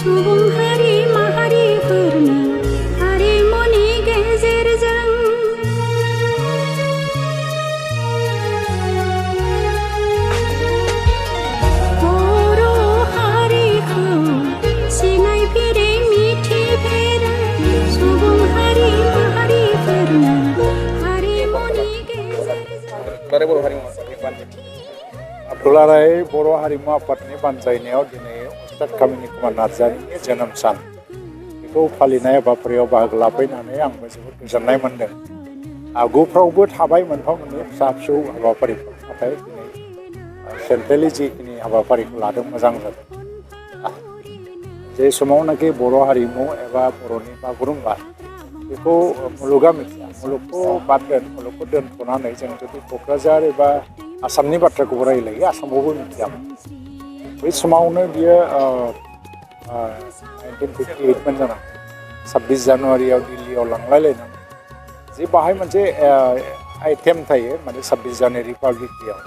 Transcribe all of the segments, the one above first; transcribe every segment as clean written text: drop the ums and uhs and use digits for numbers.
सुबुं हारि माहारिफोरनो हारिमुनि गेजेरजों बर' हारिखौ सिनायफेरै मिथिफेरै सुबुं हारि माहारिफोरनो हारिमुनि गेजेरजों दुलाराय बर' हारिमु आफादनि बानजायनायाव दिनै उस्ताद कामिनी कुमार नार्जारिनि जोनोम सान बेखौ फालिनाय हाबाफारियाव बाहागो लाफैनानै आंबो जोबोद गोजोननाय मोन्दों। आगुफ्रावबो थाबाय मोनफा मोननै फिसा फिसौ हाबाफारिफोर, नाथाय दिनै सेन्ट्रेलि जिखिनि हाबाफारिखौ लादों मोजां जादों। जे समावनाखि बर' हारिमु एबा बर'नि बागुरुम्बा बेखौ मुलुगा मिथिया, मुलुगखौ बाद दोन, मुलुगखौ दोनथ'नानै जों जुदि क'क्राझार एबा आसामनि बाथ्राखौबो रायलायो, आसामावबो मिथियामोन। बै समावनो बियो 1958 जानांगौ 26 जानुवारियाव दिल्लीयाव लांलायलायनानै जे बाहाय मोनसे आइटेम थायो, माने 26 जानुवारि रिपाब्लिक डेआव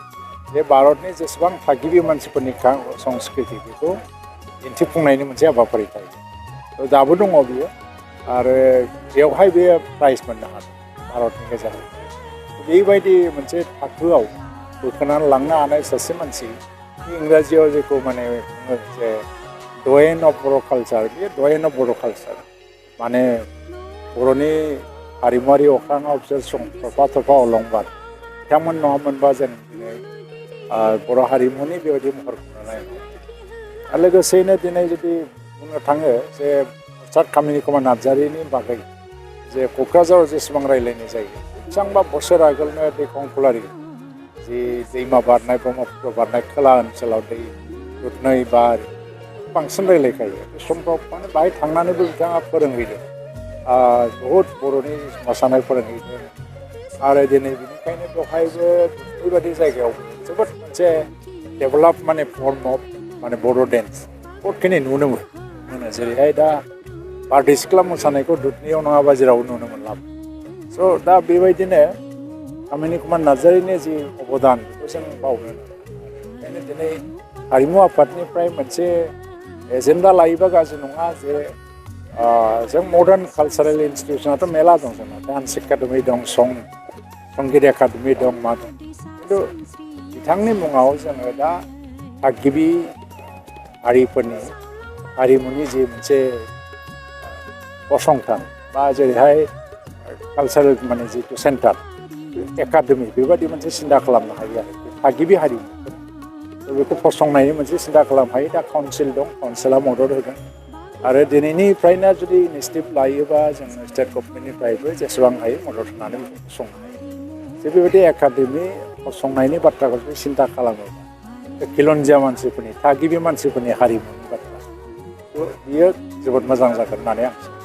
बे भारतनि जेसेबां थागिबि मानसिफोरनि संस्कृति बेखौ दिन्थिफुंनायनि मोनसे हाबाफारि थायो। दाबो दङ बियो, आरो बेवहाय बे प्राइज मोननो हादों भारतनि गेजेराव। बेबायदि मोनसे थाखोआव बोखोनानै लांनो हानाय सासे मानसि, इंराजियाव जेखौ माने बुङो जे डयेन अफ बर' कालचार, बे डयेन अफ बर' कालचार माने बर'नि हारिमुवारि अख्राङाव बिसोर थरफा थरफा अलंबार, बिथांमोन नङामोनबा जों दिनै बर' हारिमुनि बेबायदि महरखौ नुनाय नङा। आरो लोगोसेयैनो दिनै जुदि बुंनो थाङो जे उस्ताद कामिनी कुमार नार्जारिनि बागै जे क'क्राझाराव जेसेबां रायलायनाय जायो, बेसेबांबा बोसोर आगोलनो दै खंखलारि जि दैमा बारनाय, ब्रह्मपुत्र बारनाय खोला ओनसोलाव दै रुटनै बार बांसिन रायलायखायो। बे समफ्राव माने बाहाय थांनानैबो बिथाङा फोरोंहैदों, बहुद बर'नि मोसानाय फोरोंहैदों। आरो दिनै बेनिखायनो बेवहायबो बेबायदि जायगायाव जोबोद मोनसे डेभेलप माने फर्म अफ माने बर' डेन्स बहुदखिनि नुनो मोनो। जेरैहाय दा बारदै सिख्ला मोसानायखौ दुधनैयाव नङाबा जेरावबो नुनो मोनला। स' दा बेबायदिनो कामिनी कुमार नार्जारिनि जि अबदान बेखौ जों बावनो नाङा। ओंखायनो दिनै हारिमु आफादनिफ्राय मोनसे एजेन्डा लायोबा गाज्रि नङा जे जों मडार्न कालसारेल इन्सटिटिउसनाथ' मेरला दं, जोंना डान्स एकाडेमि दं, संगित एकाडेमि दं, मा दं। खिन्थु बिथांनि मुङाव जोङो दा थागिबि हारिफोरनि हारिमुनि जि मोनसे फसंथान बा जेरैहाय कालसारेल माने जितु सेन्टार एकाडेमि बेबायदि मोनसे सिन्था खालामनो हायो आरो थागिबि हारिमु बेखौ फसंनायनि मोनसे सिन्था खालामनो हायो। दा काउन्सिल दं, काउन्सिला मदद होगोन। आरो दिनैनिफ्रायनो जुदि इनिसियेटिभ लायोबा जोङो स्टेट गभर्नमेन्टनिफ्रायबो जेसेबां हायो मदद होनानै बेखौ फसंनो हायो। जे बेबायदि एकाडेमि फसंनायनि बाथ्राखौ सिन्था खालामोबा खिलन्जिया मानसिफोरनि, थागिबि मानसिफोरनि हारिमुनि बाथ्रा बियो जोबोद मोजां जागोन होननानै आं सानो।